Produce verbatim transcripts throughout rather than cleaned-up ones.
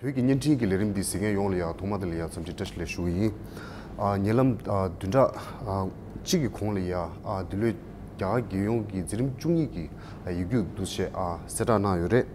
བོད་ཀྱི་བརྙན་འཕྲིན་གྱི་ལས་རིམ་འདི་གཟིགས་མཁན་ཡོངས་ལ་ཡང་ཐོག་མ་དེ་ལ་ཡང་འཚམས་འདྲི་བཀྲ་ཤིས་བདེ་ལེགས་ཞུ་གི་ཡིན། ཨ། ཉེ་ལམ་ཨ་བདུན་ཕྲག་ཨ་གཅིག་གི་གོང་ལ་ཡང་ཨ་འདི་ལོའི་རྒྱ་གར་རྒྱལ་ཡོངས་ཀྱི་འཛིན་རིམ་བཅུ་གཉིས་ཀྱི་ཨ་ཡིག་རྒྱུགས་འདུག་སེ་བྱས་ཨ་གསལ་བསྒྲགས་གནང་ཡོད་རེད།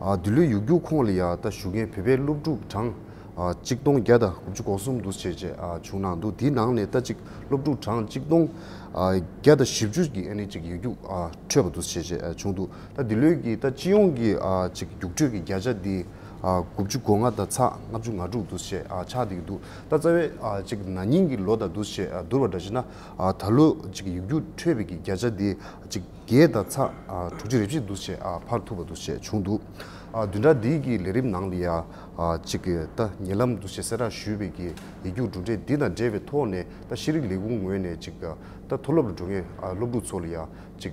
ཨ་འདི་ལོའི་ཡིག་རྒྱུགས་ཁོངས་ལ་ཡང་ད་ཞུགས་མཁན་བོད་པའི་སློབ་ཕྲུག་གྲངས་ཨ་གཅིག་སྟོང་བརྒྱ་དང་དགུ་བཅུ་གོ་གསུམ་འདུག་སེ་བྱས་བྱས་ཨ་བྱུང་གནང་འདུག་དེའི་ནང་ནས་ད་ཅིག་སློབ་ཕྲུག་གྲངས་གཅིག་སྟོང་ཨ་བརྒྱ་དང་བཞི་བཅུ་གི་ཨ་ནི་ཅིག་ཡིག་རྒྱུགས་ཨ་འཕྲོད་པ་འདུག་སེ་བྱས་བྱས་ཨ་བྱུང་འདུག་ད་འདི་ལོའི་གི་ད་སྤྱི་ཡོངས་ཀྱི་ཨ་ཅིག་རྒྱུགས་སྤྲོད་ཀྱི་བརྒྱ་ཆ་འདི་ཨ་དགུ་བཅུ་གོ་ལྔ་དང་ཚེག་ལྔ་བཅུ་ང་དྲུག་འདུག་སེ་ཨ་ཆགས་བསྡད་ཀྱི་འདུག་ད་རྩ་བའི་ཨ་ཅིག་ན་ནིང་གི་ལོ་དང་འདུག་སེ་ཨ་བསྡུར་བ་འདྲ་བྱས་ན་ཨ་ད་ལོ་ཅིག་ཡིག་རྒྱུགས་འཕྲོད་པའི་གི་བརྒྱ་ཆ་འདི་ཅིག་བརྒྱད་དང་ཚེག་ཨ་དྲུག་ཅུ་རེ་བཞི་འདུག་སེ་ཨ་འཕར་ཐུབ་པ་འདུག་སེ་བྱུང་འདུག་ཨ་བདུན་ཕྲག་འདིའི་གི་ལས་རིམ་ནང་ལ་ཡ་ཨ་ཅིག་གི་ད་ཉེ་ལམ་འདུག་སེ་གསལ་བསྒྲགས་ཞུས་པའི་གི་ཡིག་རྒྱུགས་གྲུབ་འབྲས་འདི་དང་འབྲེལ་བའི་ཐོག་ནས་ད་ཤེས་རིག་ལས་ཁུངས་ངོས་ནས་ཅིག་ད་མཐོ་སློབ་ལ་འགྲོ་མཁན་ཨ་སློབ་ཕྲུག་ཚོ་ལ་ཡ་ཅིག་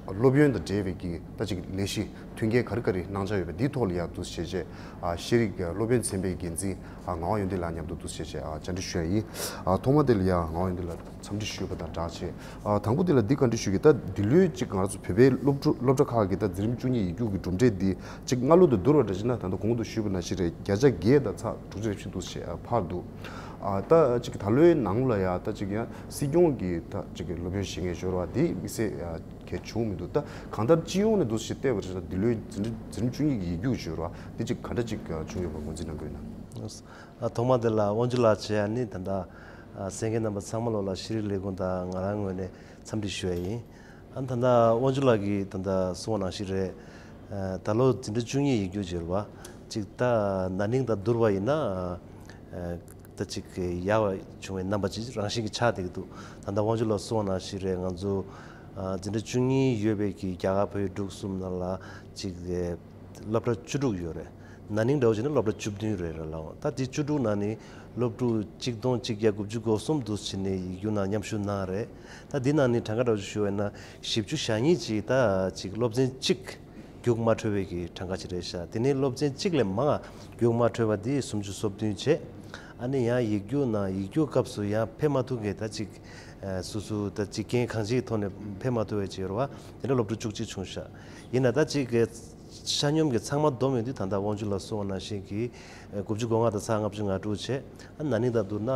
སློབ་ཡོན་དང་འབྲེལ་བའི་གི་ད་ཅིག་ལས་གཞི་མཐུན་རྐྱེན་ག་རེ་ག་རེ་གནང་འཆར་ཡོད་པ་འདིའི་ཐོག་ལ་ཡ་འདུག་སེ་བྱས་རྗེས་ཨ་ཤེས་རིག་སློབ་ཡོན་ཚན་པའི་འགན་འཛིན་ཨ་ངག་དབང་ཡོན་ཏན་ལགས་མཉམ་དུ་འདུག་སེ་བྱས་རྗེས་ཨ་བཅར་འདྲི་ཞུ་ཡ་ཡིན། ཨ་ཐོག་མ་དེ་ལ་ཡ་ངག་དབང་ཡོན་ཏན་ལགས་འཚམས་འདྲི་ཞུས་པ་དང་སྦྲགས་བྱས། ཨ་དང་པོ་དེ་ལ་འདི་བཀའ་འདྲི་ཞུ་གི། ད་འདི་ལོའི་ཅིག་ང་ཚོ་བོད་པའི་སློབ་ཕྲུག་སློབ་གྲྭ་ཁག་གི་ད་འཛིན་རིམ་བཅུ་གཉིས་ཡིག་རྒྱུགས་ཀྱི་གྲུབ་འབྲས་འདི་ཅིག་སྔ་ལོ་དང་བསྡུར་བ་འདྲ་བྱས་ན་ད་ལྟ་གོང་དུ་ཞུས་པ་ནང་བཞིན་རེད། བརྒྱ་ཆ་བརྒྱད་དང་ཚེག་དྲུག་ཅུ་རེ་བཞི་འདུག་ཞེས་འཕར་འདུག་ཨ་ད་ཅིག་ད་ལོའི་ནང་ལ་ཡ་ད་ཅིག་ཡང་སྲིད་སྐྱོང་གི་ད་ཅིག་སློབ་ཡོན་བཞེས་མཁན་ཞུ་ར་བ་འདི་དམིགས་བསལ་གལ་བྱུང་མི་འདུག་ད་གང་ལྟར་སྤྱི་ཡོངས་ནས་འདུག་ཞེས་བལྟས་པ་རེད་ན་འདི་ལོའི་འཛིན་རིམ་འཛིན་རིམ་བཅུ་གཉིས་ཀྱི་ཡིག་རྒྱུགས་ཞུ་ར་བ་འདི་ཅིག་ག་འདྲ་ཅིག་བྱུང་ཡོད་པ་ངོས་འཛིན་གནང་གི་ཡོད་ན། ཨ་ཐོག་མ་དེ་ལ་དབང་ཕྱུག་ལགས་བྱས་ཨ་ནི་ད་ལྟ་ཨ་གསན་མཁན་རྣམ་པ་ཚང་མ་ལོ་ལ་ཤེས་རིག་ལས་ཁུངས་དང་ང་རང་ངོས་ནས་འཚམས་འདྲི་ཞུ་ཡ་ཡིན། ཨ་ད་ལྟ་དབང་ཕྱུག་ལགས་ཀྱིས་ད་ལྟ་གསུངས་པ་ནང་བཞིན་རེད། ཨ་ད་ལོ་འཛིན་གྲྭ་བཅུ་གཉིས་ཡིག་རྒྱུགས་བྱས་ར་བ་ཅིག་ད་ན་ནིང་དང་བསྡུར་བ་ཡིན་ན་ཨ་ད་ཅིག་ཡག་པ་བྱུང་བའི་རྣམ་པ་ཅིག་རང་བཞིན་གྱིས་ཆགས་བསྡད་ཀྱི་འདུག་ད་ལྟ་དབང་ཕྱུག་ལགས་གསུངས་པ་ནང་བཞིན་རེད། ང་ཚོ་ཨ་འཛིན་གྲྭ་བཅུ་གཉིས་ཡོད་པའི་གི་རྒྱ་གར་བོད་ཡིག་འབྲུག་གསུམ་ནང་ལ་ཅིག་སློབ་གྲྭ་བཅུ་དྲུག་ཡོད་རེད། ན་ནིང་འདྲ་བོ་བྱས་ན་སློབ་གྲྭ་བཅུ་བདུན་རེད་ར་ལགས། ད་དེ་བཅུ་དྲུག་ནང་ནས་སློབ་ཕྲུག་གཅིག་སྟོང་གཅིག་བརྒྱ་དགུ་བཅུ་གོ་གསུམ་འདུག་བྱས་ནས་ཡིག་རྒྱུགས་ནང་མཉམ་ཞུགས་གནང་རེད། ད་འདི་ནང་ནས་གྲངས་ཀ་འདྲ་བོ་ཞུ་བ་ཡིན་ན་བཞི་བཅུ་ཞེ་གཉིས་ཅིག་ད་ཅིག་སློབ་ཚན་གཅིག་རྒྱུགས་མ་འཕྲོད་པའི་གི་གྲངས་ཀ་ཅིག་རེད་ཤག་དེ་ནས་སློབ་ཚན་གཅིག་ལས་མང་རྒྱུགས་མ་འཕྲོད་པ་འདི་སུམ་ཅུ་སོ་བདུན་བྱས། ཨ་ནི་ཡང་ཡིག་རྒྱུགས་ནང་ཡིག་རྒྱུགས་སྐབས་སུ་ཡང་ཕེབས་མ་ཐུབ་མཁན་ད་ཅིག་ཨ་སོ་སོ་ད་ཅིག་རྐྱེན་གང་ཅིའི་ཐོག་ནས་ཕེབས་མ་ཐུབ་པའི་ཅིག་ཡོད་རེད་བ། དེ་འདྲ་སློབ་ཕྲུག་བཅུ་གཅིག་བྱུང་ཤག་ཡིན་ན་ད་ཅིག་གི་ཆ་སྙོམས་ཀྱི་ཚང་མ་བསྡོམས་ཡོང་དུས་ད་ལྟ་དབང་ཕྱུག་ལགས་གསུངས་པ་ནང་བཞིན་གྱི་དགུ་བཅུ་གོ་ལྔ་དང་ཚེག་ལྔ་བཅུ་ང་དྲུག་བྱས། ཨ་ན་ནིང་དང་བསྡུར་ན་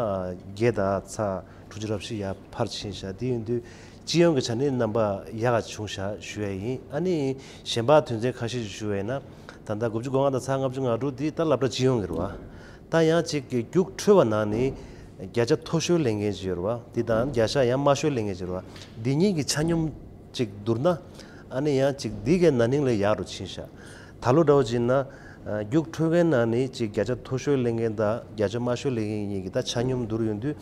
བརྒྱད་དང་ཚེག་དྲུག་ཅུ་རེ་བཞི་ཡར་འཕར་ཕྱིན་ཤག་དེ་ཡིན་དུས་སྤྱི་ཡོངས་ཀྱི་ཆ་ནས་རྣམ་པ་ཡག་ག་བྱུང་ཤག་ཞུ་ཡ་ཡིན། ཨ་ནི་གཞན་པ་དོན་ཚན་ཁ་ཤས་ཤིག་ཞུ་བ་ཡིན་ན། ད་ལྟ་དགུ་བཅུ་གོ་ལྔ་དང་ཚེག་ལྔ་བཅུ་ང་དྲུག་འདི་ད་སློབ་གྲྭ་སྤྱི་ཡོངས་ཀྱི་རེད་བ། ད་ཡང་ཅིག་གི་རྒྱུགས་འཕྲོད་པ་ནང་ནས་བརྒྱ་ཆ་མཐོ་ཤོས་ལེན་མཁན་ཅིག་ཡོད་རེད་བ། འདི་དང་བརྒྱ་ཆ་ཡང་དམའ་ཤོས་ལེན་མཁན་ཅིག་ཡོད་རེད་བ། འདི་གཉིས་ཀྱི་ཆ་སྙོམས་ཅིག་བསྡུར་ན། ཨ་ནི་ཡང་ཅིག་འདི་གའི་ན་ནིང་ལས་ཡག་རུ་ཕྱིན་ཤག་ད་ལོ་འདྲ་བོ་ཅིག་ཡིན་ན། རྒྱུགས་འཕྲོད་མཁན་ནང་ནས་ཅིག་བརྒྱ་ཆ་མཐོ་ཤོས་ལེན་མཁན་དང་བརྒྱ་ཆ་དམའ་ཤོས་ལེན་མཁན་གཉིས་ཀྱི་ད་ཆ་སྙོམས་བསྡུར་ཡོང་དུས།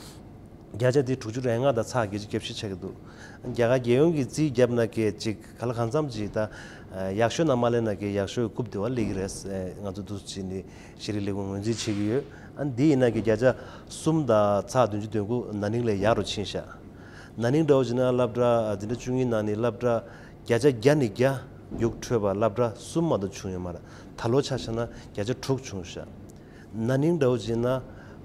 བརྒྱ་ཆ་དེ་དྲུག་ཅུ་རེ་ལྔ་དང་ཚེག་བརྒྱད་ཅུ་གྱ་བཞི་ཆགས་ཀྱི་འདུག་རྒྱ་གར་རྒྱལ་ཡོངས་ཀྱི་རྩིས་བརྒྱབ་ན་སྐད་ཅིག་ག་ལ་གང་འཚམ་ཅིག་ད་ཡག་ཤོས་ནང་མ་སླེབས་ན་སྐད་ཡག་ཤོས་རྐུབ་དེ་བ་སླེབས་ཀྱི་རེད། ང་ཚོ་འདུག་བྱས་ནས་ཤེས་རིག་ལས་ཁུངས་ངོས་འཛིན་བྱེད་ཀྱི་ཡོད། ཨ་འདི་ཡིན་ན་སྐད་བརྒྱ་ཆ་གསུམ་དང་ཚེག་བདུན་ཅུ་དོན་དགུ་ན་ནིང་ལས་ཡག་རུ་ཕྱིན་ཤག་ན་ནིང་འདྲ་བོ་བྱས་ན་སློབ་གྲྭ་འཛིན་གྲྭ་བཅུ་གཉིས་ནང་ནས་སློབ་གྲྭ་བརྒྱ་ཆ་བརྒྱ་ནས་བརྒྱ་རྒྱུགས་འཕྲོད་པ་སློབ་གྲྭ་གསུམ་མ་གཏོགས་བྱུང་ཡོད་མ་རེད། ད་ལོ་ཆ་བཞག་ན་བརྒྱ་ཆ་དྲུག་བྱུང་ཤག་ན་ནིང་འདྲ་བོ་བྱས་ན།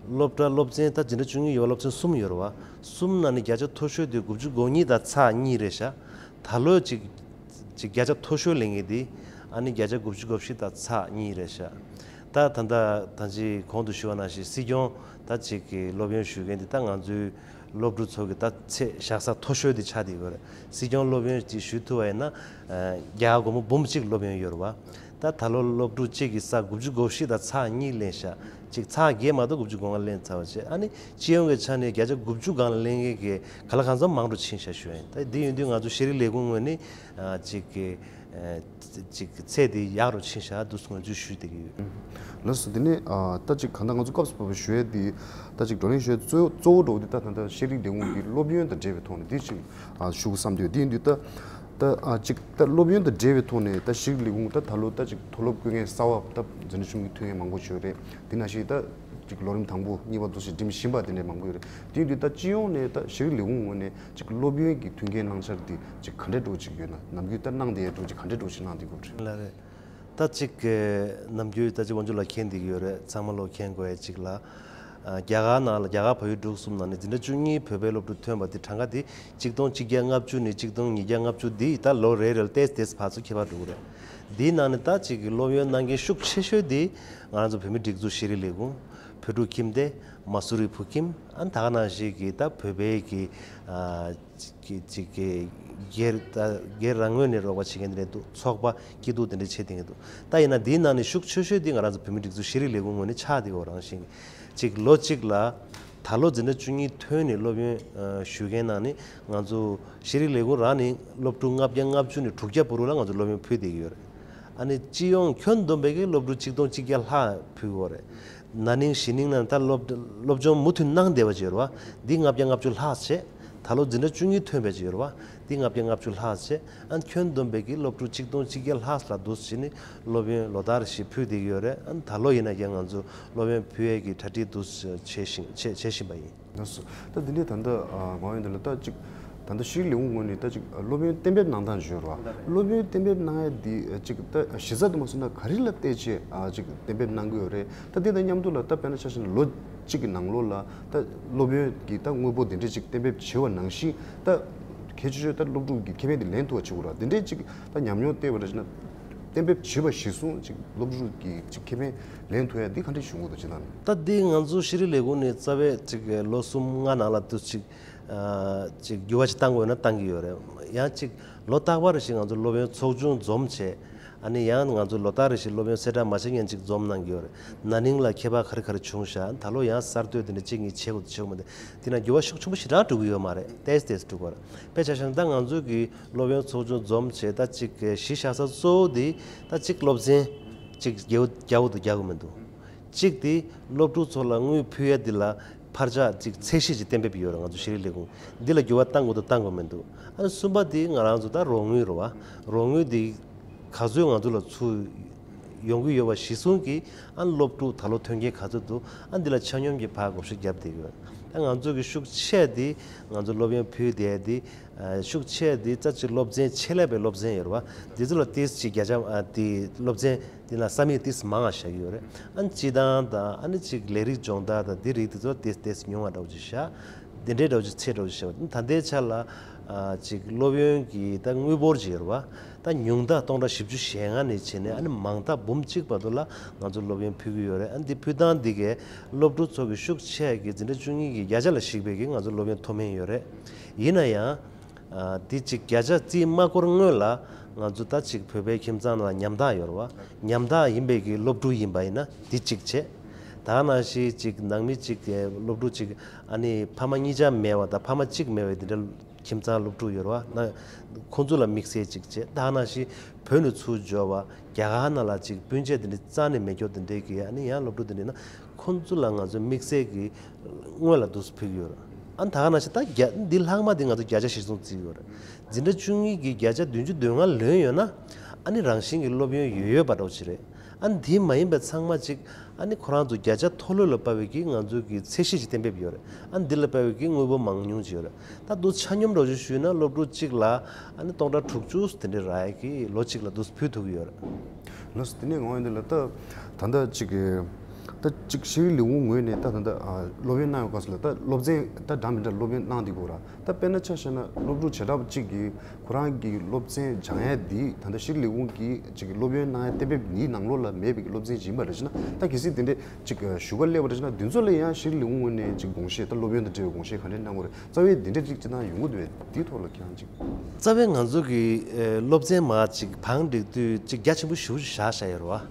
སློབ་གྲྭ་སློབ་ཚན་ད་འཛིན་གྲྭ་བཅུ་གཉིས་ཡོད་པ་སློབ་ཚན་གསུམ་ཡོད་རེད་བ། གསུམ་ནང་ནས་བརྒྱ་ཆ་མཐོ་ཤོས་དེ་དགུ་བཅུ་གོ་གཉིས་དང་ཚེག་གཉིས་རེད་ཤག་ད་ལོ་ཅིག་ཅིག་བརྒྱ་ཆ་མཐོ་ཤོས་ལེན་མཁན་དེ་ཨ་ནི་བརྒྱ་ཆ་དགུ་བཅུ་གོ་བཞི་དང་ཚེག་གཉིས་རེད་ཤག་ད་ད་ལྟ་ད་ཅིག་གོང་དུ་ཞུས་པ་ནང་བཞིན་སྲིད་སྐྱོང་ད་ཅིག་གི་སློབ་ཡོན་ཞུ་མཁན་དེ་ད་ང་ཚོའི་སློབ་ཕྲུག་ཚོ་གི་ད་ཚད་བཞག་ས་མཐོ་ཤོས་དེ་ཆགས་བསྡད་ཡོད་རེད། སྲིད་སྐྱོང་སློབ་ཡོན་དེ་ཞུ་ཐུབ་པ་ཡིན་ན་རྒྱ་གར་སྒོར་མོ་འབུམ་གཅིག་སློབ་ཡོན་ཡོད་རེད་བ། ད་ད་ལོ་སློབ་ཕྲུག་གཅིག་གི་ས་དགུ་བཅུ་གོ་བཞི་དང་ཚེག་གཉིས་ལེན་ཤག་ཅིག་ཚེག་བརྒྱད་མ་གཏོགས་དགུ་བཅུ་གོ་ལྔ་ལེན་ཚར་བ་བྱས། ཨ་ནི་སྤྱི་ཡོངས་ཀྱི་ཆ་ནས་བརྒྱ་ཆ་དགུ་བཅུ་སྒང་ལ་ལེན་མཁན་གྱི་ག་ལ་གང་འཚམ་མང་རུ་ཕྱིན་ཤག་ཞུ་ཡ་ཡིན། ད་འདི་ཡིན་དུས་ང་ཚོ་ཤེས་རིག་ལས་ཁུངས་ངོས་ནས་ཨ་ཅིག་གི་ཨ་ཅིག་ཚད་དེ་ཡག་རུ་ཕྱིན་ཤག་འདུག་ངོས་འཛིན་ཞུ་བསྡད་ཀྱི་ཡོད། ལགས་སོ། དེ་ནས་ཨ་ད་ཅིག་གང་ལྟར་ང་ཚོ་སྐབས་སུ་བབས་པ་ཞུ་ཡ་དེ་ད་ཅིག་བགྲོ་གླེང་ཞུ་ཡ་གཙོ་གཙོ་བོ་འདྲ་བོ་དེ་ད་ད་ལྟ་ཤེས་རིག་ལས་ཁུངས་ཀྱི་སློབ་ཡོན་དང་འབྲེལ་བའི་ཐོག་ནས་དེ་ཅིག་ཨ་ཞུ་དགོས་བསམ་འདུག་དེ་ཡིན་དུས་ད། ད་ཨ་ཅིག་ད་སློབ་ཡོན་དང་འབྲེལ་བའི་ཐོག་ནས་ད་ཤེས་རིག་ལས་ཁུངས་ད་ད་ལོ་ད་ཅིག་མཐོ་སློབ་བསྐྱོད་མཁན་གསར་པ་ད་འཛིན་གྲྭ་བཅུ་གཉིས་ཐོན་མཁན་མང་པོ་ཞིག་ཡོད་རེད། དེ་ནང་བཞིན་ད་ཅིག་ལོ་རིམ་དང་པོ་གཉིས་པ་འདུག་སེ་འགྲིམ་བཞིན་པ་དེ་འདྲ་མང་པོ་ཡོད་རེད། དེ་ཡིན་དུས་ད་སྤྱི་ཡོངས་ནས་ད་ཤེས་རིག་ལས་ཁུངས་ངོས་ནས་ཅིག་སློབ་ཡོན་གྱི་མཐུན་རྐྱེན་གནང་འཆར་འདི་ཅིག་ག་འདྲ་འདྲ་བོ་ཅིག་ཡོད་ན། ནམ་རྒྱུན་ད་གནང་བསྡད་ཡ་འདྲ་བོ་ཅིག་ག་འདྲ་འདྲ་བོ་ཅིག་གནང་བསྡད་ཡོད་རེད། ལགས་རེད། ད་ཅིག་གི་ནམ་རྒྱུན་ད་ཅིག་དབང་ཕྱུག་ལགས་མཁྱེན་བསྡད་ཀྱི་ཡོད་རེད། ཚང་མ་ལོ་མཁྱེན་དགོས་ཡ་ཅིག་ལ། ཨ་ རྒྱ་གར་ནང་ལ་རྒྱ་གར་བལ་ཡུལ་འབྲུག་གསུམ་ནང་ནས་འཛིན་གྲྭ་བཅུ་གཉིས་བོད་པའི་སློབ་ཕྲུག་ཐོན་པ་དེ་གྲངས་ཀ་དེ་གཅིག་སྟོང་གཅིག་བརྒྱ་ལྔ་བཅུ་ནས་གཅིག་སྟོང་ཉིས་བརྒྱ་ལྔ་བཅུ་འདི་ད་ལོ་རེ་རེ་ལ་ཏོག་ཙམ་ཏོག་ཙམ་ཕར་ཚུར་ཁྱད་པར་འགྲོ་གི་རེད། འདིའི་ནང་ནས་ད་ཅིག་གི་སློབ་ཡོན་གནང་མཁན་ཤུགས་ཆེ་ཤོས་དེ་ང་རང་ཚོ་བོད་མིའི་སྒྲིག་འཛུགས་ཤེས་རིག་ལས་ཁུངས། བོད་ཕྲུག་ཁྱིམ་སྡེ། མ་སུ་རི་བོད་ཁྱིམ། ཨ་ནི་ད་ག་ནང་བཞིན་གྱི་ད་བོད་པའི་གི་ཨ་ཅིག་ཅིག་གི་སྒེར་ད་སྒེར་རང་ངོས་ནས་རོགས་པ་བྱེད་མཁན་དེ་འདྲ་འདུག་ཚོགས་པ་སྐྱིད་སྡུག་དེ་འདྲ་བྱེད་བསྡད་མཁན་འདུག་ད་ཡིན་ན་འདིའི་ནང་ནས་ཤུགས་ཆེ་ཤོས་དེ་ང་རང་ཚོ་བོད་མིའི་སྒྲིག་འཛུགས་ཤེས་རིག་ལས་ཁུངས་ངོས་ནས་ཆགས་བསྡད་ཡོད་རང་བཞིན་གཅིག་ལོ་གཅིག་ལ་ད་ལོ་འཛིན་གྲྭ་བཅུ་གཉིས་ཐོན་ནས་སློབ་ཡོན་ཞུ་མཁན་ནང་ནས་ང་ཚོ་ཤེས་རིག་ལས་ཁུངས་རང་ནས་སློབ་ཕྲུག་ལྔ་བརྒྱ་ལྔ་བཅུ་ནས་དྲུག་བརྒྱ་བར་དུ་ལ་ང་ཚོ་སློབ་ཡོན་ཕུལ་བསྡད་ཀྱི་ཡོད་རེད། ཨ་ནི་སྤྱི་ཡོངས་ཁྱོན་བསྡོམས་པའི་གི་སློབ་ཕྲུག་གཅིག་སྟོང་གཅིག་བརྒྱ་ལྷག་ཕུལ་གྱི་ཡོད་རེད། ན་ནིང་གཞེས་ནིང་ནང་ད་སློབ་སློབ་སྦྱོང་མུ་མཐུད་གནང་བསྡད་པ་ཅིག་ཡོད་རེད་བ། འདི་ལྔ་བརྒྱ་ལྔ་བཅུ་ལྷག་བྱས། ད་ལོ་འཛིན་གྲྭ་བཅུ་གཉིས་ཐོན་པ་ཅིག་ཡོད་རེད་བ། འདི་ལྔ་བརྒྱ་ལྔ་བཅུ་ལྷག་བྱས། ཨ་ནི་ཁྱོན་བསྡོམས་པའི་གི་སློབ་ཕྲུག་གཅིག་སྟོང་གཅིག་བརྒྱ་ལྷག་ལ་འདུག་བྱས་ནས་སློབ་ཡོན་ལོ་ལྟར་བཞིན་ཕུལ་བསྡད་ཀྱི་ཡོད་རེད། ཨ་ནི་ད་ལོ་ཡིན་ན་ཡང་ང་ཚོ་སློབ་ཡོན་ཕུལ་ཡས་ཀྱི་གྲ་སྒྲིག་འདུག་བྱེད་བཞིན་བྱེད་བྱེད་བཞིན་པ་ཡིན། ལགས་སོ། ད་འདི་འདྲའི་ད་ལྟ་ཨ་ང་ཡོན་འདི་ལ་ད་ཅིག་ད་ལྟ་ཤེས་རིག་ལས་ཁུངས་ངོས་ནས་ད་ཅིག་སློབ་ཡོན་གཏན་འབེབས་གནང་སྟངས་བརྗོད་རོགས། སློབ་ཡོན་གཏན་འབེབས་གནང་ཡ་འདི་ཅིག་ད་གཞི་རྩ་དུ་མ་སོང་ན་ག་རེ་ལ་བལྟས་བྱས་ཨ་ཅིག་གཏན་འབེབས་གནང་གི་ཡོད་རེད། ད་འདི་དང་མཉམ་དུ་ལ་ད་དཔེར་ན་ཆ་བཞག་ན་ལོ་གཅིག་གི་ནང་ལོགས་ལ་ད་སློབ་ཡོན་གྱི་ད་དངོས་པོ་འདི་འདྲ་ཅིག་གཏན་འབེབས་བྱས་པ་ནང་བཞིན་ད་གལ་ཆེ་ཤོས་ད་སློབ་ཕྲུག་གི་ཁེ་ཕན་དེ་ལེན་ཐུབ་པ་བྱེད་དགོས་ར། འདི་འདྲའི་ཅིག་ད་ཉམས་མྱོང་བལྟས་པ་འདྲ་བྱས་ན། གཏན་འབེབས་བྱས་པ་གཞིར་བཟུང་ཅིག་སློབ་ཕྲུག་གི་ཅིག་ཁེ་ཕན་ལེན་ཐུབ་ཡ་འདི་ག་འདྲ་བྱུང་གི་འདུག་ཅེས་དང་། ད་འདི་ང་ཚོ་ཤེས་རིག་ལས་ཁུངས་ནས་རྩ་བའི་ཅིག་ལོ་གསུམ་ལྔ་ནང་ལ་དུ་ཅིག་ཨ་ཅིག་འགྱུར་བ་ཅིག་བཏང་དགོས་ན་བཏང་གི་ཡོད་རེད། ཡང་ཅིག་ལོ་རྟག་པར་ཞིག་ང་ཚོ་སློབ་ཡོན་ཚོགས་ཆུང་འཛོམས་བྱས། ཨ་ནི་ཡང་ང་ཚོ་ལོ་ལྟར་རེ་བཞིན་སློབ་ཡོན་གསལ་བསྒྲགས་མ་བྱེད་མཁན་ཅིག་འཛོམས་གནང་གི་ཡོད་རེད། ན་ནིང་ལ་ཁྱད་པར་ག་རེ་ག་རེ་བྱུང་ཤག་ད་ལོ་ཡང་གསར་གཏོད་དེ་འདྲ་གཅིག་གཉིས་བྱེད་དགོས་འདུག་བྱེད་དགོས་མི་འདུག་དེ་ན་འགྱུར་བ་ཤུགས་ཆེན་པོ་ཞེ་དྲག་འགྲོ་གི་ཡོད་མ་རེད། ཏོག་ཙམ་ཏོག་ཙམ་འགྲོ་གི་ཡོད་རེད། དཔེ་ཆ་བཞག་ན་ད་ང་ཚོ་གི་སློབ་ཡོན་ཚོགས་ཆུང་འཛོམས་བྱས་ད་ཅིག་གཞི་བཞག་ས་གཙོ་བོ་དེ་ད་ཅིག་སློབ་ཚན་ཅིག་རྒྱག་རྒྱག་དགོས་འདུག་རྒྱག་དགོས་མི་འདུག་གཅིག་དེ་སློབ་ཕྲུག་ཚོ་ལ་དངུལ་ཕུལ་ཡ་དེ་ལ་ཕར་ཆག་ཅིག་ཚད་གཞི་ཅིག་གཏན་འབེབས་ཡོད་རེད། ང་ཚོ་ཤེས་རིག་ལས་ཁུངས་འདི་ལ་འགྱུར་བ་བཏང་དགོས་འདུག་བཏང་དགོས་མི་འདུག་ཨ་ནི་གསུམ་པ་དེ་ང་རང་ཚོ་ད་རོགས་དངུལ་རེད་བ། རོགས་དངུལ་དེ་ག་ཚོད་ང་ཚོ་ལ་ཚུར་ཡོང་གི་ཡོད་པ་གཞི་བཟུང་གིས་ཨ་ནི་སློབ་ཕྲུག་ད་ལོ་ཐོན་མཁན་ག་ཚོད་འདུག་ཨ་འདི་ལ་ཆ་སྙོམས་ཀྱིས་ཕར་བགོ་བཤའ་བརྒྱབ་བསྡད་ཡོད། ད་ང་ཚོ་གི་ཤུགས་ཆེ་དེ་ང་ཚོ་སློབ་ཡོན་ཕུལ་བསྡད་དེ་ཤུགས་ཆེ་དེ་རྩ་ཆེ་སློབ་ཚན་ཆེད་ལས་པའི་སློབ་ཚན་ཡོད་རེད་བ། འདི་ཚོ་ལ་ཏོག་ཙམ་ཅིག་བརྒྱ་ཆ་དེ་སློབ་ཚན་དེ་ལ་ས་མིག་ཏོག་ཙམ་མང་བ་བཞག་གི་ཡོད་རེད། ཨ་ནི་སྤྱི་བཏང་དང་ཨ་ནི་ཅིག་ལས་རིགས་སྦྱོང་བརྡར་དང་འདི་རིགས་དེ་ཚོ་ཏོག་ཙམ་ཉུང་བ་འདྲ་བོ་ཅིག་བཞག་འདི་འདྲའི་འདྲ་བོ་ཅིག་ཚད་འདྲ་བོ་ཅིག་བཞག་པ་ད་ལྟའི་ཆ་ལ་ཨ་ཅིག་སློབ་ཡོན་གྱི་ད་དངུལ་འབོར་ཅིག་ཡོད་རེད་བ། ད་ཉུང་མཐའ་སྟོང་ཕྲག་བཞི་བཅུ་ཞེ་ལྔ་ནས་བྱས་ནས་ཨ་ནི་མང་མཐའ་འབུམ་གཅིག་བར་དུ་ལ་ང་ཚོ་སློབ་ཡོན་ཕུལ་གྱི་ཡོད་རེད། ཨ་ནི་འདི་ཕུལ་སྟངས་འདི་གས་སློབ་ཕྲུག་ཚོ་གི་ཤུགས་ཆེ་གི་འཛིན་གྲྭ་བཅུ་གཉིས་ཀྱི་བརྒྱ་ཆ་ལ་གཞིགས་པའི་གི་ང་ཚོ་སློབ་ཡོན་མཐོ་དམན་ཡོད་རེད། ཡིན་ན་ཡང་ཨ་འདི་གཅིག་བརྒྱ་ཆ་རྩིས་མ་འཁོར་སྔོན་ལ་ང་ཚོ་ད་ཅིག་བོད་པའི་ཁྱིམ་ཚང་ནང་ལ་ཉམ་ཐག་ཡོད་རེད་བ། ཉམ་ཐག་ཡིན་པའི་གི་སློབ་ཕྲུག་ཡིན་པ་ཡིན་ན་འདི་གཅིག་བྱས། ད་ག་ནང་བཞིན་ཅིག་ནང་མི་ཅིག་གི་སློབ་ཕྲུག་ཅིག་ཨ་ནི་ཕ་མ་གཉིས་ཆ་མེད་པ་དང་ཕ་མ་གཅིག་མེད་པའི་འདི་འདྲ་ཁྱིམ་ཚང་སློབ་ཕྲུག་ཡོད་རེད་བ། ན་ཁོང་ཚོ་ལ་དམིགས་བསལ་ཅིག་བྱས། ད་ག་ནང་བཞིན་བོད་ནས་ཚུར་འབྱོར་བ་རྒྱ་གར་ནང་ལ་ཅིག་སྤུན་མཆེད་འདི་འདྲ་རྩ་ནས་མེད་སྐྱོ་འདི་འདྲའི་གི་ཨ་ནི་ཡང་སློབ་ཕྲུག་འདི་འདྲ་ན། ཁོང་ཚོ་ལ་ང་ཚོས་དམིགས་བསལ་གྱི་སྔོན་ལ་འདུག་སེ་ཕུལ་གྱི་ཡོད་རེད། ཨ་ནི་ད་ག་ནང་བཞིན་ད་བརྒྱ་འདི་ལྷག་མ་འདི་ང་ཚོ་བརྒྱ་ཆ་གཞིར་བཟུང་བརྩི་གི་ཡོད་རེད། འཛིན་གྲྭ་བཅུ་གཉིས་ཀྱི་བརྒྱ་ཆ་བདུན་ཅུ་དོན་ལྔ་ལོན་ཡོད་ན་ཨ་ནི་རང་བཞིན་གྱི་སློབ་ཡོན་ཡོད་ཡོད་པ་འདྲ་བོ་ཅིག་རེད། ཨ་ནི་དེ་མ་ཡིན་པའི་ཚང་མ་ཅིག་ཨ་ནི་ཁོ་རང་ཚོ་བརྒྱ་ཆ་མཐོ་ལོས་ལ་དཔག་པའི་གི་ང་ཚོའི་གི་ཚད་གཞི་ཅིག་གཏན་འབེབས་ཡོད་རེད། ཨ་ནི་འདི་ལ་དཔག་པའི་གི་དངུལ་འབོར་མང་ཉུང་ཅིག་ཡོད་རེད། ད་འདུག་ཆ་སྙོམས་འདྲ་བོ་ཅིག་ཞུས་ན་སློབ་ཕྲུག་གཅིག་ལ་ཨ་ནི་སྟོང་ཕྲག་དྲུག་ཅུ་དེ་འདྲ་རག་ཡ་གི་ལོ་གཅིག་ལ་འདུག་སེ་ཕུལ་ཐུབ་ཀྱི་ཡོད་རེད། ལགས་སོ། དེ་ནས་ངོ་འདི་ལ་ད་ད་ལྟ་ཅིག་གི་ད་ཅིག་ཤེས་རིག་ལས་ཁུངས་ངོས་ནས་ད་ད་ལྟ་ཨ་སློབ་ཡོན་གནང་ཡོད་སྐབས་སུ་ལ་ད་སློབ་ཚན་ད་འདྲ་མི་འདྲ་སློབ་ཡོན་གནང་བསྡད་ཀྱི་ཡོད་ར། ད་དཔེར་ན་ཆ་བཞག་ན་སློབ་ཕྲུག་བྱེ་བྲག་ཅིག་གིས་ཁོ་རང་གི་སློབ་ཚན་སྦྱང་ཡ་འདི་ད་ལྟ་ཤེས་རིག་ལས་ཁུངས་ཀྱིས་ཅིག་གི་སློབ་ཡོན་གནང་ཡ་གཏན་འབེབས་འདིའི་ནང་ལོགས་ལ་མེད་པའི་གི་སློབ་ཚན་ཞིག་ཡིན་པ་རེད་ཅེ་ན། ད་གལ་སྲིད་དེ་འདྲའི་ཅིག་ཞུ་ག་སླེབས་པ་རེད་ཅེ་ན་འདི་ཚོ་ལ་ཡང་ཤེས་རིག་ལས་ཁུངས་ངོས་ནས་ཅིག་དགོངས་བཞེས་ད་སློབ་ཡོན་དང་འབྲེལ་བའི་དགོངས་བཞེས་ག་འདྲ་གནང་དགོས་རེད། རྩ་བའི་འདི་འདྲ་ཅིག་ཅིག་ན་ཡོང་གི་འདུག་བས་འདིའི་ཐོག་ལ་ཁྱེད་རང་ཅིག་རྩ་བའི་ང་ཚོ་གི་ཨེ་སློབ་ཚན་མ་ཅིག་བང་སྒྲིག་དུས་ཅིག་རྒྱ་ཆེན་པོ་ཞེ་པོ་ཅིག་བཞག་བཞག་ཡོད་རེད་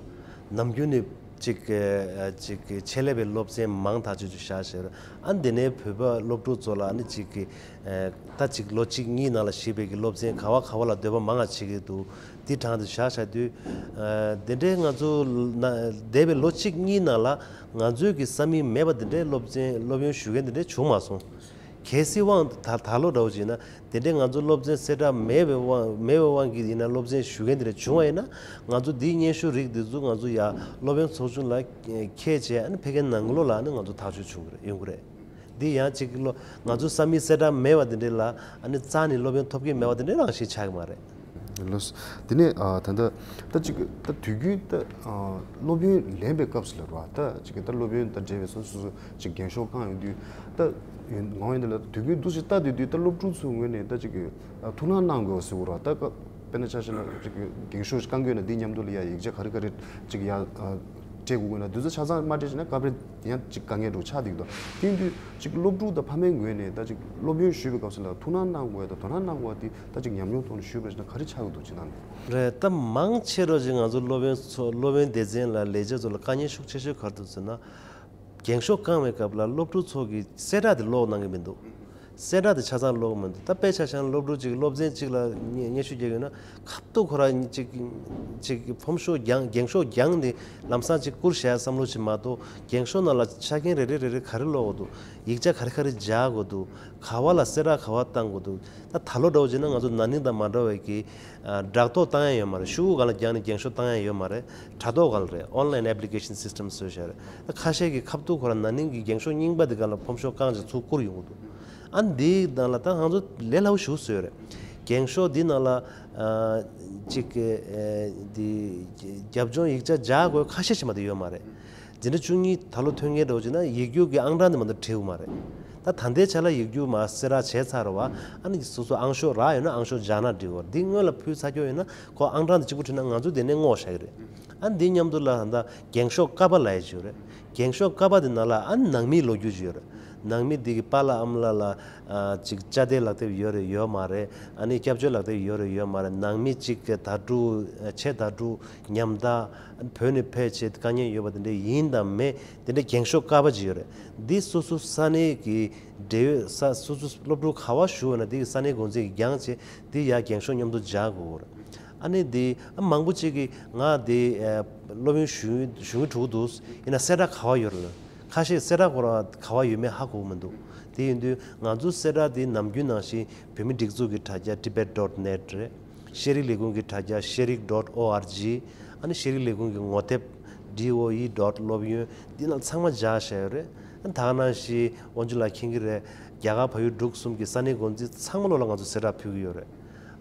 བ། ནམ་རྒྱུན་ནས་ཅིག་ཨེ་ཅིག་གི་ཆེད་ལས་པའི་སློབ་ཚན་མང་ཐག་ཆོད་ཅིག་བཞག་བཞག་ཡོད་རེད། ཨ་འདི་ནས་བོད་པ་སློབ་ཕྲུག་ཚོ་ལ་ཨ་ནི་ཅིག་གི་ཨེ་ད་ཅིག་ལོ་གཅིག་གཉིས་ནང་ལ་གཞིས་པའི་གི་སློབ་ཚན་ག་བ་ག་བ་ལ་འདོད་པ་མང་བ་བྱེད་ཀྱི་འདུག་འདི་གྲངས་དེ་བཞག་བཞག་དུས་ཨེ་དེ་འདྲའི་ང་ཚོ་ན་འདས་པའི་ལོ་གཅིག་གཉིས་ནང་ལ་ང་ཚོའི་གི་ས་མིག་མེད་པ་དེ་འདྲའི་སློབ་ཚན་སློབ་ཡོན་ཞུ་མཁན་དེ་འདྲའི་བྱུང་མ་སོང་། གལ་སྲིད་དབང་ད་ད་ལོ་འདྲ་བོ་ཅིག་ཡིན་ན་དེ་འདྲའི་ང་ཚོ་སློབ་ཚན་གསལ་བསྒྲགས་མེད་པའི་དབང་མེད་པའི་དབང་གིས་ཡིན་ན་སློབ་ཚན་ཞུ་མཁན་དེ་འདྲ་བྱུང་བ་ཡིན་ན་ང་ཚོ་འདིའི་སྙན་ཞུ་རིགས་འདི་ཚོ་ང་ཚོ་ཡ་སློབ་ཡོན་ཚོགས་ཆུང་ལ་ཁྱེར་བྱས་ཨ་ནི་ཕ་གིའི་ནང་ལོགས་ལ་ཨ་ནི་ང་ཚོ་ཐག་གཅོད་བྱུང་གི་རེད་ཡོང་གི་རེད། འདི་ཡང་ཅིག་ལོ་ང་ཚོ་ས་མིག་གསལ་བསྒྲགས་མེད་པ་དེ་འདྲ་ལ་ཨ་ནི་རྩ་ནས་སློབ་ཡོན་ཐོབ་ཀྱི་མེད་པ་དེ་འདྲ་རང་བཞིན་ཆགས་ཀྱི་མ་རེད། ལགས། དེ་ནས་ཨ་ད་ལྟ་ད་ཅིག་ད་དུས་རྒྱུན་ད་ཨ་སློབ་ཡོན་ལེན་པའི་སྐབས་སུ་ལ་རེད་བ། ད་ཅིག་ད་སློབ་ཡོན་དང་འབྲེལ་བའི་སོ་སོ་སོ་ཅིག་འགེངས་ཤོག་བསྐང་ཡོང་དུས། ད་ཡོན་ངོ་ཡོན་དེ་ལ་དུས་རྒྱུན་འདུག་སེ་ལྟ་དུས་དུས་ད་སློབ་ཕྲུག་ཚོའི་ངོས་ནས་ད་ཅིག་ཨ་ཐུགས་སྣང་གནང་དགོས་ཟེར་བ་རེད་བ། ད་དཔེར་ན་ཆ་བཞག་ན་ཅིག་འགེངས་ཤོག་བསྐང་དགོས་ན་འདི་མཉམ་དུ་ལ་ཡ་ཡིག་ཆ་ག་རེ་ག་རེ་ཅིག་ཡ་ཨ་སྤྲད་དགོས་ན་འདི་ཚོ་ཆ་ཚང་མ་སྤྲད་བྱས་ན་སྐབས་རེ་ཡང་ཅིག་དཀའ་ངལ་འདྲ་ཆགས་བསྡད་ཀྱི་འདུག་དེ་ཡིན་དུས་ཅིག་སློབ་ཕྲུག་དང་ཕ་མའི་ངོས་ནས་ད་ཅིག་སློབ་ཡོན་ཞུས་པའི་སྐབས་སུ་ལ་ཐུགས་སྣང་གནང་དགོས་ཡ་དང་དོ་སྣང་གནང་དགོས་ཡ་དེ་ད་ཅིག་ཉམས་མྱོང་ཐོག་ནས་ཞུས་པ་ཡིན་ན་ག་རེ་ཆགས་ཀྱི་འདུག་སྤྱིར་བཏང་ནས། རེད། ད་མང་ཆེ་རོ་ཅིག་ང་ཚོ་སློབ་ཡོན་ཚོ་སློབ་ཡོན་སྡེ་ཚན་ལ་ལས་བྱེད་ཚོ་ལ་དཀའ་ངལ་ཤུགས་ཆེ་ཤོས་ག་རེ་འདུག་ཟེར་ན། འགེངས་ཤོག་བསྐང་བའི་སྐབས་ལ་སློབ་ཕྲུག་ཚོ་གི་གསལ་བསྒྲགས་དེ་ཀློག་གནང་གི་མི་འདུག་གསལ་བསྒྲགས་དེ་ཆ་ཚང་ཀློག་གི་མི་འདུག་ད་དཔེ་ཆ་བཞག་ན་སློབ་ཕྲུག་ཅིག་སློབ་ཚན་གཅིག་ལ་སྙན་སྙན་ཞུ་རྒྱག་ཡོད་ན། ཁ་ཐུག་ཁོ་རང་ཅིག་ཅིག་ཕོམ་ཤོག་བརྒྱངས་འགེངས་ཤོག་བརྒྱངས་ཏེ་ལམ་སང་ཅིག་བསྐུར་བཞག་བསམ་བློ་ཞིག་མ་གཏོགས། འགེངས་ཤོག་ནང་ལ་ཆ་རྐྱེན་རེ་རེ་རེ་རེ་ག་རེ་ཀློག་དགོས་འདུག་ཡིག་ཆ་ག་རེ་ག་རེ་སྦྱར་དགོས་འདུག་ག་བ་ལ་གསལ་བསྒྲགས་ག་བ་བཏང་དགོས་འདུག་ད་ད་ལོ་འདྲ་བོ་བྱས་ན་ང་ཚོ་ན་ནིང་དང་མ་འདྲ་བའི་གི་ཨ་སྦྲག་ཐོག་བཏང་ཡ་ཡོད་མ་རེད། ཤོག་གུ་སྒང་ལ་བརྒྱངས་ནས་འགེངས་ཤོག་བཏང་ཡ་ཡོད་མ་རེད། དྲ་ཐོག་སྒང་ལ་རེད། Online application system བཟོས་བཞག་རེད། ད་ཁ་ཤས་ཀྱིས་ཁ་ཐུག་ཁོ་རང་ན་ནིང་གི་འགེངས་ཤོག་རྙིང་པ་འདི་སྒང་ལ་ཕོམ་ཤོག་བསྐངས་བྱས་ཚུར་བསྐུར་ཡོང་གི་འདུག་ཨ་འདིའི་ནང་ལ་ད་ང་ཚོ་ལས་སླ་པོ་ཞེ་པོ་བཟོས་རེད། འགེངས་ཤོག་འདི་ནང་ལ་ཨ་ཅིག་ཨ་འདི་རྒྱབ་ལྗོངས་ཡིག་ཆ་སྦྱར་དགོས་ཁ་ཤས་ཤིག་མ་གཏོགས་ཡོད་མ་རེད། འཛིན་གྲྭ་བཅུ་གཉིས་ད་ལོ་ཐོན་མཁན་འདྲ་བོ་བྱས་ན་ཡིག་རྒྱུགས་ཀྱི་ཨང་གྲངས་འདི་མ་གཏོགས་བྲིས་ཡོད་མ་རེད། ད་ད་ལྟའི་ཆ་ལ་ཡིག་རྒྱུགས་མར་གསལ་བསྒྲགས་བྱས་ཚར་རེད་བ། ཨ་ནི་སོ་སོ་ཨང་ཤོག་རག་ཡོད་ན་ཨང་ཤོག་སྦྱར་ན་འགྲིག་གི་རེད། འདི་སྔོན་ལ་ཕུལ་ཚར་ཀྱོག་ཡོད་ན་ཁོ་ཨང་གྲངས་འདི་གཅིག་པུ་བྲིས་ན་ང་ཚོ་དེ་ནས་བསྔོགས་བཞག་གི་རེད། ཨ་ནི་འདི་མཉམ་དུ་ལ་ད་ལྟ་འགེངས་ཤོག་ཀ་པ་ལབ་ཡ་ཅིག་ཡོད་རེད། འགེངས་ཤོག་ཀ་པ་དེ་ནང་ལ་ཨ་ནི་ནང་མིའི་ལོ་རྒྱུས་ཅིག་ཡོད་རེད། ནང་མི་དེ་གི་པཱ་ལགས་ཨ་མ་ལགས་ལ་ཨ་ཅིག་དཔྱ་དེབ་ལག་དེབ་ཡོད་རེད་ཡོད་མ་རེད། ཨ་ནི་སྐྱབས་བཅོལ་ལག་དེབ་ཡོད་རེད་ཡོད་མ་རེད། ནང་མི་ཅིག་གི་དྭ་ཕྲུག་ཆེ་དྭ་ཕྲུག་ཉམ་ཐག་བོད་ནས་ཕེབས་བྱས་དཀའ་ངལ་ཡོད་པ་དེ་འདྲ་ཡིན་དང་མེད་དེ་འདྲ་འགེངས་ཤོག་ཀ་པ་ཅིག་ཡོད་རེད། འདི་སོ་སོ་ས་གནས་ཀྱི་འབྲེལ་ཡོད་ས་སོ་སོ་སློབ་ཕྲུག་ག་བ་བཞུགས་ཡོད་ན་དེ་གི་ས་གནས་འགོ་འཛིན་གྱིས་བརྒྱངས་བྱས་འདི་ཡར་འགེངས་ཤོག་མཉམ་དུ་སྦྱར་དགོས་རེད། ཨ་ནི་འདི་ཨ་མང་པོ་ཅིག་གིས་ང་འདི་ཨ་སློབ་ཡོན་ཞུ་ཞུ་གི་འགྲོ་གི་འདུག་ཡིན་ན་གསལ་བསྒྲགས་ག་བ་ཡོད་རེད། ཁ་ཤས་གསལ་བསྒྲགས་ཁོ་རང་ག་བ་ཡོད་མེད་ཧ་གོ་གི་མི་འདུག་དེ་ཡིན་དུས་ང་ཚོ་གསལ་བསྒྲགས་འདི་ནམ་རྒྱུན་ནང་བཞིན་བོད་མི་སྒྲིག་འཛུགས་ཀྱི་དྲ་རྒྱ་tibet dot net རེད། ཤེས་རིག་ལས་ཁུངས་ཀྱི་དྲ་རྒྱ་ཤེས་རིག dot org ཨ་ནི་ཤེས་རིག་ལས་ཁུངས་ཀྱི་ངོ་དེབ་doe dot སློབ་ཡོན་འདི་ནང་ཚང་མ་སྦྱར་བཞག་ཡོད་རེད། ཨ་ནི་ད་ག་ནང་བཞིན་དབང་ཕྱུག་ལགས་མཁྱེན་གྱི་རེད། རྒྱ་གར་བལ་ཡུལ་འབྲུག་གསུམ་གྱི་ས་གནས་འགོ་འཛིན་ཚང་མ་ལོ་ལ་ང་ཚོ་གསལ་བསྒྲགས་ཕུལ་གྱི་ཡོད་རེད།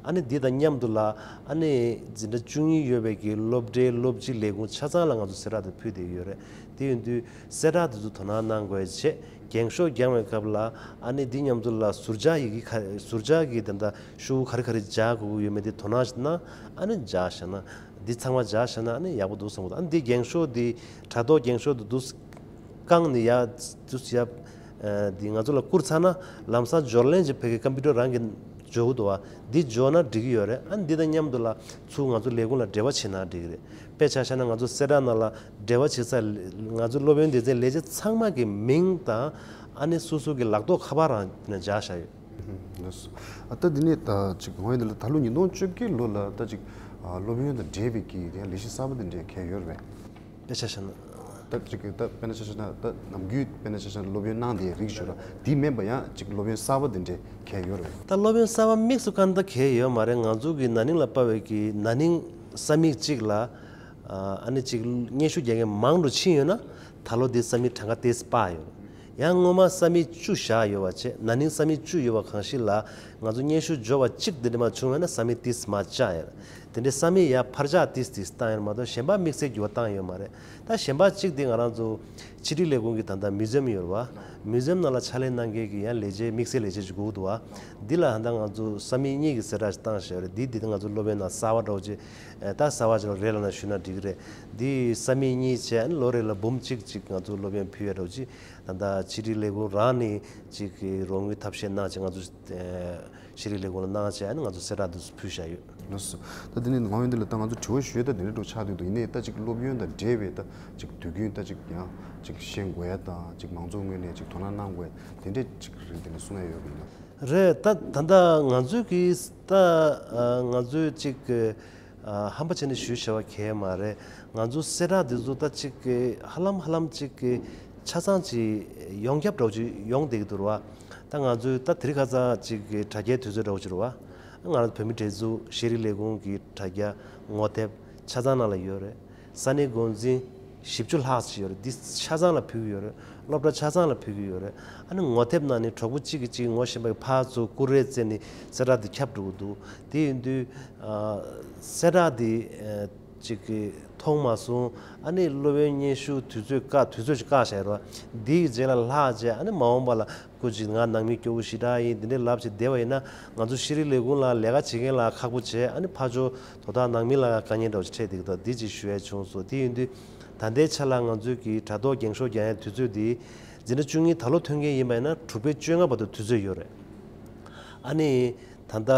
ཨ་ནི་འདི་དང་མཉམ་དུ་ལ་ཨ་ནི་འཛིན་གྲྭ་བཅུ་གཉིས་ཡོད་པའི་གི་སློབ་གྲྭའི་སློབ་སྤྱི་ལས་ཁུངས་ཆ་ཚང་ལ་ང་ཚོ་གསལ་བསྒྲགས་དེ་ཕུལ་བསྡད་ཡོད་རེད། དེ་ཡིན་དུས་གསལ་བསྒྲགས་དེ་ཚོ་དོ་སྣང་གནང་དགོས་བྱས་འགེངས་ཤོག་བརྒྱངས་པའི་སྐབས་ལ་ཨ་ནི་འདི་མཉམ་དུ་ལ་ཟུར་བཅད་ཡི་གེ་ག་ཟུར་བཅད་ཀྱི་དེ་འདྲ་ཤོག་གུ་ག་རེ་ག་རེ་སྦྱར་དགོས་ཀྱི་ཡོད་མེད་དེ་དོ་སྣང་གནང་། ཨ་ནི་སྦྱར་བཞག་ན་འདི་ཚང་མ་སྦྱར་བཞག་ན་ཨ་ནི་ཡག་པོ་འདུག་བསམ་གྱི་འདུག་ཨ་ནི་འདི་འགེངས་ཤོག་འདི་དྲ་ཐོག་འགེངས་ཤོག་འདི་འདུག་བསྐངས་ནས་ཡར་དུས་ཡར་ཨ་འདི་ང་ཚོ་ལ་བསྐུར་ཚར་ན་ལམ་སང་འབྱོར་ལེན་གྱི་ཕ་གི་ཀམ་པུ་ཊར་རང་གི་འབྱོར་གྱི་འདུག་བ། འདི་འབྱོར་ན་འགྲིག་གི་ཡོད་རེད། ཨ་ནི་འདི་དང་མཉམ་དུ་ལ་ཚུར་ང་ཚོ་ལས་ཁུངས་ལ་འབྲེལ་བ་བྱེད་ན་འགྲིག་གི་རེད། དཔེ་ཆ་བཞག་ན་ང་ཚོ་གསལ་བསྒྲགས་ནང་ལ་འབྲེལ་བ་བྱེད་ས་ང་ཚོ་སློབ་ཡོན་སྡེ་ཚན་ལས་བྱེད་ཚང་མ་གི་མིང་དང་ཨ་ནི་སོ་སོ་གི་ལག་ཐོགས་ཁ་པར་རང་འདི་ནས་སྦྱར་བཞག་ཡོད། ལགས་སོ། ཨ་ད་འདི་ནས་ད་ཅིག་ངོས་འདི་ལ་ད་ལོ་ཉིས་སྟོང་བཅོ་བརྒྱད་ལོ་ལ་ད་ཅིག་ཨ་སློབ་ཡོན་དང་འབྲེལ་བའི་གི་ཡང་ལས་གཞི་གསར་པ་འདི་འདྲའི་གལ་ཡོད་རེད་པས། དཔེ་ཆ་བཞག་ན། ད་ཅིག་ད་དཔེར་ན་ཆ་བཞག་ན་ད་ནམ་རྒྱུན་དཔེར་ན་ཆ་བཞག་ན་སློབ་ཡོན་གནང་དེའི་རིགས་ཞུ་ར་འདི་མིན་པ་ཡང་ཅིག་སློབ་ཡོན་གསར་པ་འདི་འདྲའི་གལ་ཡོད་རེད། ད་སློབ་ཡོན་གསར་པ་དམིགས་སུ་བཀར་ན་ད་གལ་ཡོད་མ་རེད། ང་ཚོ་གི་ན་ནིང་ལ་དཔར་བའི་གི་ན་ནིང་ས་མིག་གཅིག་ལ་ཨ་ནི་ཅིག་སྙན་ཞུ་རྒྱག་མཁན་མང་རུ་ཕྱིན་ཡོད་ན་ད་ལོ་འདི་ས་མིག་གྲངས་ཀ་ཏོག་ཙམ་སྤར་ཡོད་རེད། ཡང་སྔོན་མ་ས་མིག་བཅུ་བཞག་ཡོད་པ་བྱས་ན་ནིང་ས་མིག་བཅུ་ཡོད་པ་གང་ཞིག་ལ་ང་ཚོ་སྙན་ཞུ་འབྱོར་བ་གཅིག་འདི་འདྲ་མ་བྱུང་བས་ན་ས་མིག་ཏོག་ཙམ་མར་བཅག་ཡོད་རེད། དེ་འདྲའི་ས་མིག་ཡར་འཕར་ཆག་ཏོག་ཙམ་ཏོག་ཙམ་བཏང་ཡོད་མ་གཏོགས་གཞན་པ་དམིགས་བསལ་འགྱུར་བ་བཏང་ཡོད་མ་རེད། ད་གཞན་པ་གཅིག་དེ་ང་རང་ཚོ་ཕྱི་དྲིལ་ལས་ཁུངས་ཀྱི་ད་ལྟ་མིའུ་ཛི་ཡམ་ཡོད་རེད་བ། མིའུ་ཛི་ཡམ་ནང་ལ་ཕྱག་ལས་གནང་མཁན་གྱི་ཡང་ལས་བྱེད་དམིགས་བསལ་ལས་བྱེད་ཅིག་དགོས་འདུག་བ། འདི་ལ་ད་ལྟ་ང་ཚོ་ས་མིག་གཉིས་ཀྱི་གསལ་བསྒྲགས་ཤིག་བཏང་བཞག་ཡོད་རེད། འདི་འདི་ད་ང་ཚོ་སློབ་ཡོན་ནང་གསར་བ་འདྲ་བོ་ཅིག་ད་གསར་བ་ཅིག་རེད་ལབ་ན་ཞུས་ན་འགྲིག་གི་རེད། འདི་ས་མིག་གཉིས་བྱས་ལོ་རེ་ལ་འབུམ་གཅིག་ཅིག་ང་ཚོ་སློབ་ཡོན་ཕུལ་ཡ་འདྲ་བོ་ཅིག་ད་ལྟ་ཕྱི་དྲིལ་ལས་ཁུངས་རང་ནས་ཅིག་གི་རོགས་དངུལ་ཐབས་ཤེས་གནང་བྱས་ང་ཚོ་ཤེས་རིག་ལས་ཁུངས་ལ་གནང་བྱས་ཨ་ནི་ང་ཚོ་གསལ་བསྒྲགས་འདི་ཚོ་ཕུལ་བཞག་ཡོད། ལགས་སོ། ད་དེ་ནས་ང་ཡོན་འདི་ལ་ད་ང་ཚོ་དྲི་བ་ཞུ་ཡས་ད་དེ་འདྲ་འདྲ་ཆགས་བསྡད་འདུག་ཡིན་ནའི་ད་ཅིག་སློབ་ཡོན་དང་འབྲེལ་བའི་ད་ཅིག་དུས་རྒྱུན་ད་ཅིག་ཡང་ཅིག་ཤེས་དགོས་ཡ་དང་ཅིག་མང་ཚོགས་ངོས་ནས་ཅིག་དོ་སྣང་གནང་དགོས་ཡ་དེ་འདྲས་ཅིག་རེད། དེ་འདྲ་གསུང་ཡ་ཡོད་པ་ཡིན་ན། རེད། ད་ད་ལྟ་ང་ཚོའི་གི་ད་ང་ཚོའི་ཅིག་གི་ཧམ་པ་བྱས་ནས་ཞུས་བྱ་བ་གལ་མ་རེད། ང་ཚོ་གསལ་བསྒྲགས་འདི་ཚོ་ད་ཅིག་གི་ཧ་ལམ་ཧ་ལམ་ཅིག་གི་ཆ་ཚང་ཅིག་ཡོངས་ཁྱབ་འདྲ་བོ་ཅིག་ཡོང་བསྡད་ཀྱི་འདུག་ར་བ། ད་ང་ཚོའི་ད་དེ་རིང་ཁ་སང་ཅིག་གི་དྲ་རྒྱའི་དུས་ཚོད་འདྲ་བོ་ཅིག་རེད་བ། ང་རང་ཚོ་བོད་མིའི་སྒྲིག་འཛུགས་ཤེས་རིག་ལས་ཁུངས་ཀྱི་དྲ་རྒྱ་ངོ་དེབ་ཆ་ཚང་ནང་ལ་ཡོད་རེད། ས་གནས་འགོ་འཛིན་ བཞི་བཅུ་ལྷག་ཅིག་ཡོད་རེད། འདི་ཆ་ཚང་ལ་ཕུལ་གྱི་ཡོད་རེད། སློབ་གྲྭ་ཆ་ཚང་ལ་ཕུལ་གྱི་ཡོད་རེད། ཨ་ནི་ངོ་དེབ་ནང་ནས་གྲོགས་པོ་གཅིག་གིས་གཅིག་ངོ་ཤེས་པའི་ཕར་ཚུར་ཀུ་རེ་བཙལ་ནས་གསལ་བསྒྲགས་འདི་ཁྱབ་འགྲོ་གི་འདུག་དེ་ཡིན་དུས་ཨ་གསལ་བསྒྲགས་འདི་ཨ་ཅིག་གི་མཐོང་མ་སོང་། ཨ་ནི་སློབ་ཡོན་སྙན་ཞུ་དུས་ཚོད་བཀག་དུས་ཚོད་ཅིག་བཀག་བཞག་ཡོད་རེད་བ། འདིའི་རྗེས་ལ་ལྷག་བྱས་ཨ་ནི་མ་འོངས་པ་ལ་སྐུ་མཁྱེན་ང་ནང་མི་སྐྱོ་བོ་ཞེ་དྲག་ཡིན། འདི་འདྲའི་ལབ་བྱས་བསྡད་པ་ཡིན་ན་ང་ཚོ་ཤེས་རིག་ལས་ཁུངས་ལ་ལས་ཀ་བྱེད་མཁན་ལ་ཁག་པོ་བྱས། ཨ་ནི་ཕར་ཕྱོགས་དོ་བདག་ནང་མི་ལ་དཀའ་ངལ་འདྲ་བོ་ཞིག་འཕྲད་བསྡད་ཀྱི་འདུག་འདི་ཅིག་ཞུ་ཡ་བྱུང་སོང་། དེ་ཡིན་དུས་ད་ལྟའི་ཆ་ལ་ང་ཚོའི་གི་དྲ་ཐོག་འགེངས་ཤོག་རྒྱག་ཡའི་དུས་ཚོད་འདི་འཛིན་གྲྭ་བཅུ་གཉིས་ད་ལོ་ཐོན་མཁན་ཡིན་པ་ཡིན་ན་དྲུག་པའི་བཅོ་ལྔ་བར་དུ་དུས་ཚོད་ཡོད་རེད། ཨ་ནི་ད་ལྟ་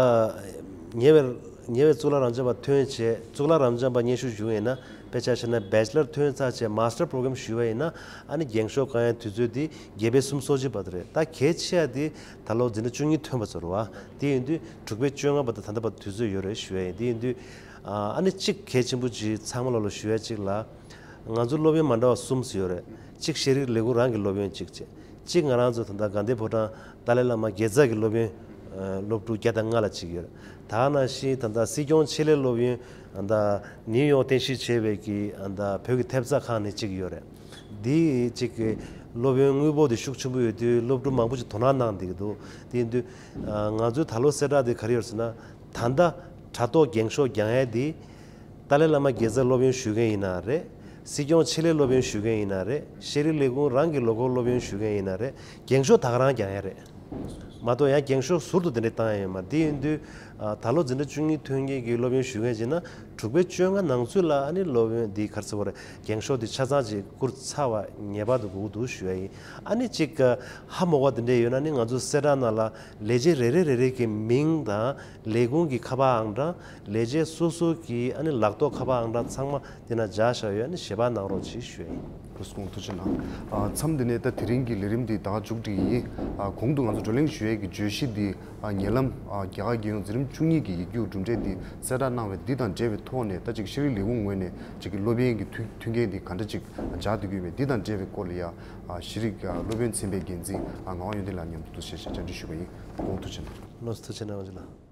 ཉེ་བའི་ཉེ་བའི་གཙུག་ལག་རབ་འབྱམས་པ་ཐོན་བྱས་གཙུག་ལག་རབ་འབྱམས་པ་སྙན་ཞུ་ཞུ་ཡིན་ན་དཔེ་ཆ་བཞག་ན་བེ་ཅི་ལར་ཐོན་ཚར་བྱས་མ་སི་ཊར་པོ་རོ་གྷི་རམ་ཞུས་པ་ཡིན་ན་ཨ་ནི་འགེངས་ཤོག་བཀང་ཡའི་དུས་ཚོད་འདི་བརྒྱད་པའི་གསུམ་སོ་གཅིག་བར་དུ་རེད། ད་གལ་ཆེ་ཡ་འདི་ད་ལོ་འཛིན་གྲྭ་བཅུ་གཉིས་ཐོན་པ་ཚོ་རེད་བ། དེ་ཡིན་དུས་དྲུག་པའི་བཅོ་ལྔ་བར་དུ་ད་ལྟ་བར་དུ་དུས་ཚོད་ཡོད་རེད་ཞུ་ཡ་ཡིན། དེ་ཡིན་དུས་ཨ་ནི་གཅིག་གལ་ཆེན་པོ་ཅིག་ཚང་མ་ལ་ལ་ཞུ་ཡ་གཅིག་ལ། ང་ཚོ་སློབ་ཡོན་མ་འདྲ་བ་གསུམ་ཡོད་རེད། གཅིག་ཤེས་རིག་ལས་ཁུངས་རང་གི་སློབ་ཡོན་གཅིག་བྱས། གཅིག་ང་རང་ཚོ་ད་ལྟ་དགའ་ལྡན་ཕོ་བྲང་ཏཱ་ལའི་བླ་མ་དགེ་རྩ་གི་སློབ་ཡོན་ཨ་སློབ་ཕྲུག་བརྒྱ་དང་ལྔ་ལ་གཅིག་ཡོད་རེད། ད་ག་ནང་བཞིན་ད་ལྟ་སྲིད་སྐྱོང་ཆེད་ལས་སློབ་ཡོན་ད་ལྟ་ནིའུ་ཡོག་རྟེན་གཞི་བྱས་པའི་གི་ད་ལྟ་བོད་ཀྱི་ཐེབས་རྩ་ཁང་ནས་གཅིག་ཡོད་རེད། འདི་གཅིག་གི་སློབ་ཡོན་དངུལ་འབོར་དེ་ཤུགས་ཆེན་པོ་ཡོད་དུས་སློབ་ཕྲུག་མང་པོ་ཞིག་དོ་སྣང་གནང་བསྡད་ཀྱི་འདུག་དེ་ཡིན་དུས་ཨ་ང་ཚོའི་ད་ལོ་གསལ་བསྒྲགས་དེ་ག་རེ་ཡོད་ཟེར་ན། ད་ལྟ་དྲ་ཐོག་འགེངས་ཤོག་རྒྱག་ཡས་དེ། ཏཱ་ལའི་བླ་མ་དགེ་རྩ་སློབ་ཡོན་ཞུ་མཁན་ཡིན་ན་རེད། སྲིད་སྐྱོང་ཆེད་ལས་སློབ་ཡོན་ཞུ་མཁན་ཡིན་ན་རེད། ཤེས་རིག་ལས་ཁུངས་རང་གི་ལོ་འཁོར་སློབ་ཡོན་ཞུ་མཁན་ཡིན་ན་རེད། འགེངས་ཤོག་ད་ག་རང་རྒྱག་ཡ་རེད། མ་གཏོགས་ཡང་འགེངས་ཤོག་ཟུར་དུ་དེ་འདྲ་བཏང་ཡ་ཡོད་མ་རེད། དེ་ཡིན་དུས་ཨ་ད་ལོ་འཛིན་གྲྭ་བཅུ་གཉིས་ཐོན་མཁན་གྱི་སློབ་ཡོན་ཞུ་མཁན་ཡིན་ན་དྲུག་པའི་བཅོ་ལྔ་ནང་ཚུད་ལ་ཨ་ནི་སློབ་ཡོན་འདི་ག་རེ་ཟེར་དགོས་རེད། འགེངས་ཤོག་འདི་ཆ་ཚང་ཅིག་བསྐུར་ཚར་བ་ངེས་པར་དུ་དགོས་ཀྱི་འདུག་ཞུ་ཡ་ཡིན། ཨ་ནི་ཅིག་ཨ་ཧ་མ་གོ་བ་དེ་འདྲ་ཡོད་ན་ནི་ང་ཚོ་གསལ་བསྒྲགས་ནང་ལ་ལས་བྱེད་རེ་རེ་རེ་རེ་གི་མིང་དང་། ལས་ཁུངས་ཀྱི་ཁ་པར་ཨང་གྲངས། ལས་བྱེད་སོ་སོ་གི་ཨ་ནི་ལག་ཐོགས་ཁ་པར་ཨང་གྲངས་ཚང་མ་དེ་ན་སྦྱར་བཞག་ཡོད། ཨ་ནི་ཞལ་པར་གནང་རོགས་གྱིས་ཞུ་ཡ་ཡིན། ལགས་སོ། ཐུགས་རྗེ་གནང་། ཨ་མཚམས་འདི་ནས་ད་དེ་རིང་གི་ལས་རིམ་འདི་ད་མཇུག་སྒྲིལ་ཡིན། ཨ་གོང་དུ་ང་ཚོ་བགྲོ་གླེང་ཞུ་ཡས་ཀྱི་བརྗོད་གཞི་འདི་ཨ་ཉེ་ལམ་ཨ་རྒྱ་གར་རྒྱལ་ཡོངས་འཛིན་རིམ་བཅུ་གཉིས་ཀྱི་ཡིག་རྒྱུགས་གྲུབ་འབྲས་འདི་གསལ་བསྒྲགས་གནང་བའི་འདི་དང་འབྲེལ་བའི་ཐོག་ནས་ད་ཅིག་ཤེས་རིག་ལས་ཁུངས་ངོས་ནས་ཅིག་གི་སློབ་ཡོན་གྱི་མཐུན་མཐུན་རྐྱེན་འདི་ག་འདྲ་ཅིག་སྦྱར་བསྡད་ཀྱི་ཡོད་མེད་འདི་དང་འབྲེལ་བའི་སྐོར་ལ་ཡ་ཨ་ཤེས་རིག་ཨ་སློབ་ཡོན་ཚན་པའི་འགན་འཛིན་ཨ་ངག་དབང་ཡོན་ཏན་ལགས་མཉམ་དུ་ཞལ་བཞེས་བཅར་འདྲི་ཞུས་པ་ཡིན། སྐུ་ངོ་ཐུགས་རྗེ་གནང་། ལགས་སོ། ཐུགས་རྗེ་གནང་།